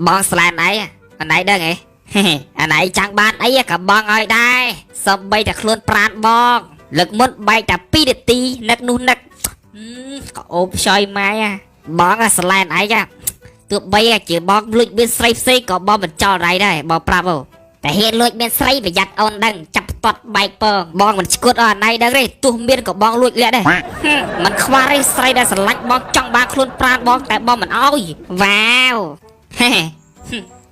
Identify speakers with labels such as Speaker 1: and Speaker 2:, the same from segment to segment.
Speaker 1: បងស្លែនឯងអណៃដឹងហ៎អាណៃចាំងបានអីក៏បងឲ្យដែរសំបីតែខ្លួនប្រានបងលើកមុនបែកតែ2នាទីនឹកនោះនឹកក៏អូបខ្ចយម៉ែបងស្លែនឯងទោះបីជាបងលួចមានស្រីផ្សេងក៏បងមិនចោលដៃដែរបងប្រាប់អូតែហ៊ានលួចមានស្រីប្រយ័ត្នអូនដឹងចាប់ផ្ទាត់បែកពងបងមិនឈួតអស់ណៃដឹងទេទោះមានក៏បងលួចលាក់ដែរមិនខ្វះទេស្រីដែលស្រឡាញ់បងចង់បានខ្លួនប្រានបងតែបងមិនអោយវ៉ាវហេ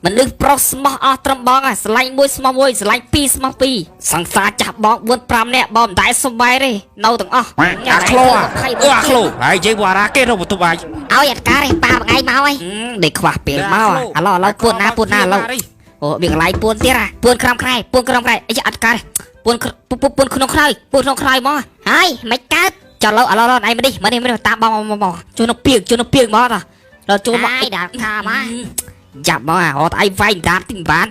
Speaker 1: មនុស្សប្រុសស្មោះអស់ត្រឹមបងស្រឡាញ់មួយស្មោះមួយស្រឡាញ់ពីរស្មោះពីរសង្សារចាស់បង4 5នាក់បងមិនដែលសំបែទេនៅទាំងអស់
Speaker 2: អាក្លោអាក្លោហើយនិយាយវ៉ារ៉ាគេនៅបន្ទប់ឯង
Speaker 1: ឲ្យអត់ការទេប៉ាមួយថ្ងៃមកហើយដេកខ្វះពេលមកឥឡូវឥឡូវពួនណាពួនណាឥឡូវអូមានកន្លែងពួនទៀតអាពួនក្រោមក្រែពួនក្រោមក្រែអីអត់ការពួនពួនក្នុងខ្នើយពួនក្នុងខ្នើយមកហើយមិនកើតចុះឥឡូវឥឡូវឯងមកនេះមកនេះមកតាមបងមកចូលនៅពីងចូលនៅពីងមកដល់ចូលមក
Speaker 3: ហើយដល់ថាមក
Speaker 1: ចាប់មកអត់អីវាយដាតទីបាន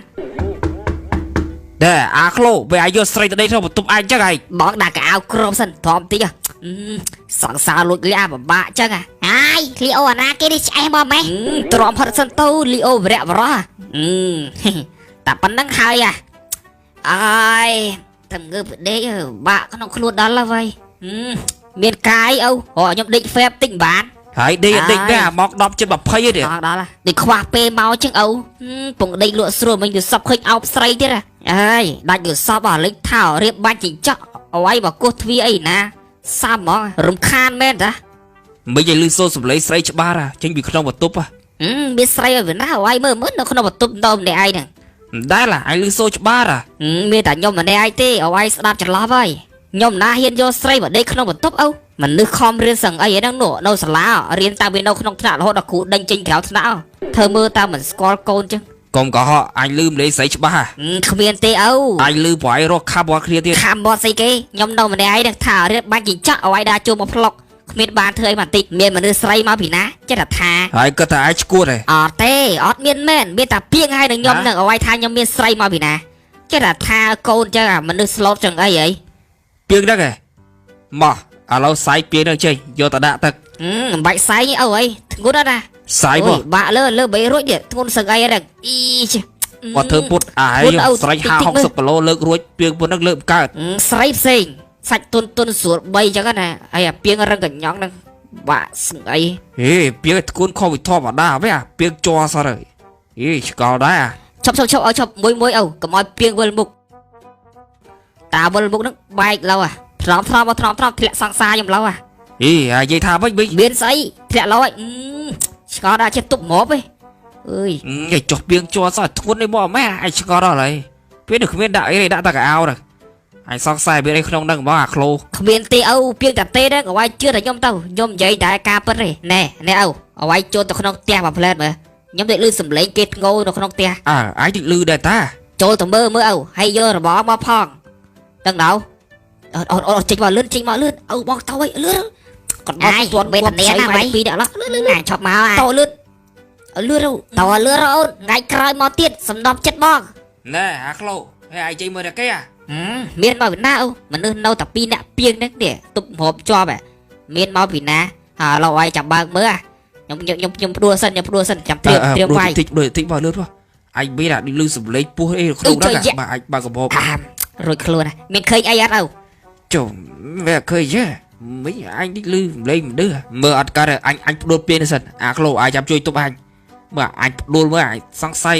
Speaker 2: ដែរអាក្លោវាឲ្យយកស្រីទៅដេកក្នុងបន្ទប់ឯងចឹងឯង
Speaker 1: បងដាក់កៅអៅគ្របសិនធំតិចសង្សារលួចលះពិបាកចឹង
Speaker 3: ហើយលីអូអាណាគេនេះឆ្អេះមកម៉េះ
Speaker 1: ទ្រាំផុតសិនទៅលីអូវរៈវរោះតែប៉ុណ្្នឹងហើយអាអើយតែងើបដេកបាក់ក្នុងខ្លួនដល់ហើយមានកាយអូខ្ញុំដេកហ្វេបតិចបាន
Speaker 2: ហើយដេកដេកដែរមក10ជិត20ទេ
Speaker 1: ដល់ដល់ដេកខ្វះពេលមកចឹងអូពងដេកលក់ស្រួលមិញយល់សពឃើញអោបស្រីទៀតអើយដាច់យល់សពអស់លេចថោរៀបបាច់ចិញ្ចក់អីបើគោះទ្វាអីណាសាំហ្មងរំខានមែនតា
Speaker 2: មិនឲ្យលឺសូរសំឡេងស្រីច្បាស់ចេញពីក្នុងបន្ទប់
Speaker 1: មានស្រីឲ្យវាណាអីមើលមើលនៅក្នុងបន្ទប់នៅម្នាក់ឯងហ្នឹង
Speaker 2: មិនដែលឯងលឺសូរច្បាស់
Speaker 1: មានតែខ្ញុំម្នាក់ឯងទេឲ្យឯងស្ដាប់ច្រឡំហើយខ្ញុំណាហ៊ានយកស្រីមកដេកក្នុងបន្ទប់អូមនុស្សខំរៀនសឹងអីហ្នឹងនោះនៅសាលារៀនតាវានៅក្នុងថ្នាក់រហូតដល់គ្រូដេញចេញក្រៅថ្នាក់ធ្វើមើលតើមិនស្គាល់កូនចឹង
Speaker 2: កុំកុហកអញលឺម្លេះស្រីច្បាស់
Speaker 1: គ្មានទេអូ
Speaker 2: អញលឺប្រឯងរកខាប់រាល់គ្នាទៀត
Speaker 1: ខាប់មាត់ស្អីគេខ្ញុំនៅម្នាក់ឯងនឹងថារៀបបាញ់ចិញ្ចក់ឲ្យដើរជួមកផ្លុកគ្មានបានធ្វើអីបន្តិចមានមនុស្សស្រីមកពីណាចេះតែថា
Speaker 2: ហើយគាត់ថាឯងឈួតហ៎
Speaker 1: អត់ទេអត់មានមែនមានតែពីងហើយនឹងខ្ញុំនឹងឲ្យថាខ្ញុំមានស្រីមកពីណាចេះតែថាកូនចឹងអាមនុស្សស្លូតចឹងអីហី
Speaker 2: ពីងហ្នឹងហ៎មកឥឡូវសាយពីនឹងចេញយកទៅដាក់ទឹក
Speaker 1: មិនបាច់សាយអូអីធ្ងន់ណាស់ណា
Speaker 2: សាយមក
Speaker 1: បាក់លើលើបីរួចទៀតធ្ងន់សឹងអីហ្នឹងអី
Speaker 2: គាត់ធ្វើពុតអាយស្រី50 60គីឡូលើករួចពីងពុតហ្នឹងលើកកើត
Speaker 1: ស្រីផ្សេងសាច់ទុនទុនស្រួល3ចឹងណាហើយអាពីងរឹងកញ្ញងហ្នឹងបាក់សឹងអី
Speaker 2: ហេពីងធ្ងន់ខុសពីធម្មតាវិញអាពីងជ័រសោះហើយអីឆ្កល់ដែរ
Speaker 1: ឈប់ឈប់ឈប់ឲ្យឈប់មួយមួយអូកុំឲ្យពីងវិលមុខតាវិលមុខហ្នឹងបែកឡូវអាថ្នមថ្នមថ្នមថ្នមធ្លាក់សង្សារខ្ញុំឡូវអា
Speaker 2: អីអានិយាយថាវិញវិញ
Speaker 1: មានស្អីធ្លាក់ឡូវហើយឆ្កល់ដល់ចេះទប់មកឯងអើយ
Speaker 2: គេចុះពីងជ័រសោះធ្ងន់នេះមកម៉ែឯងឆ្កល់ដល់ហើយពេលនេះគ្មានដាក់អីទេដាក់តែកៅអៅហ្នឹងឯងសង្ស័យមានអីក្នុងហ្នឹងហ្មងអាក្លោ
Speaker 1: គ្មានទេឪពីងតែទេហ្នឹងឲ្យជឿតែខ្ញុំទៅខ្ញុំនិយាយតែការពិតទេណែណែឪឲ្យចូលទៅក្នុងផ្ទះមួយផ្លែតមើលខ្ញុំទៅលឺសំឡេងគេធ្ងោនៅក្នុងផ្ទះ
Speaker 2: អើឯងតិចលឺដែរតា
Speaker 1: ចូលទៅមើលមើលឪហើយយករបងមកផងដឹងដល់អូអូចេញមកលឿនចេញមកលឿនឪបងទៅអីលឿនកត់មកទាន់
Speaker 3: វេទនាណា
Speaker 1: ពីរនាក់លឿនលឿន
Speaker 3: ណាឈប់មក
Speaker 1: តលឿនលឿន
Speaker 3: តលឿនអូន
Speaker 1: ថ្ងៃក្រោយមកទៀតសំដប់ចិត្តបង
Speaker 2: ណែអាក្លោហើយឯងចេញមើលតែគេអា
Speaker 1: មានមកពីណាអូមនុស្សនៅតែពីរនាក់ពីងហ្នឹងនេះទប់ហូបជាប់មានមកពីណាឥឡូវឲ្យចាំបើកមើលខ្ញុំខ្ញុំខ្ញុំផ្ដួលសិនខ្ញុំផ្ដួលសិនចាំត្រៀមត្រៀមវាយ
Speaker 2: តិចដូចតិចមកលឿនមកអញមានអាលឺសំឡេងពោះអីក្នុងហ្នឹងបាទអញបើកកំហុស
Speaker 1: រួចខ្លួនមានឃើញអីអត់អូ
Speaker 2: ចុះវាឃើញទេមិញអញតិចលឺសំឡេងមនុស្សមើលអត់កើតអញអញផ្ដួលពីនេះសិនអាក្លោអាចចាំជួយទប់អញមើលអញផ្ដួលមើលអញសង្ស័យ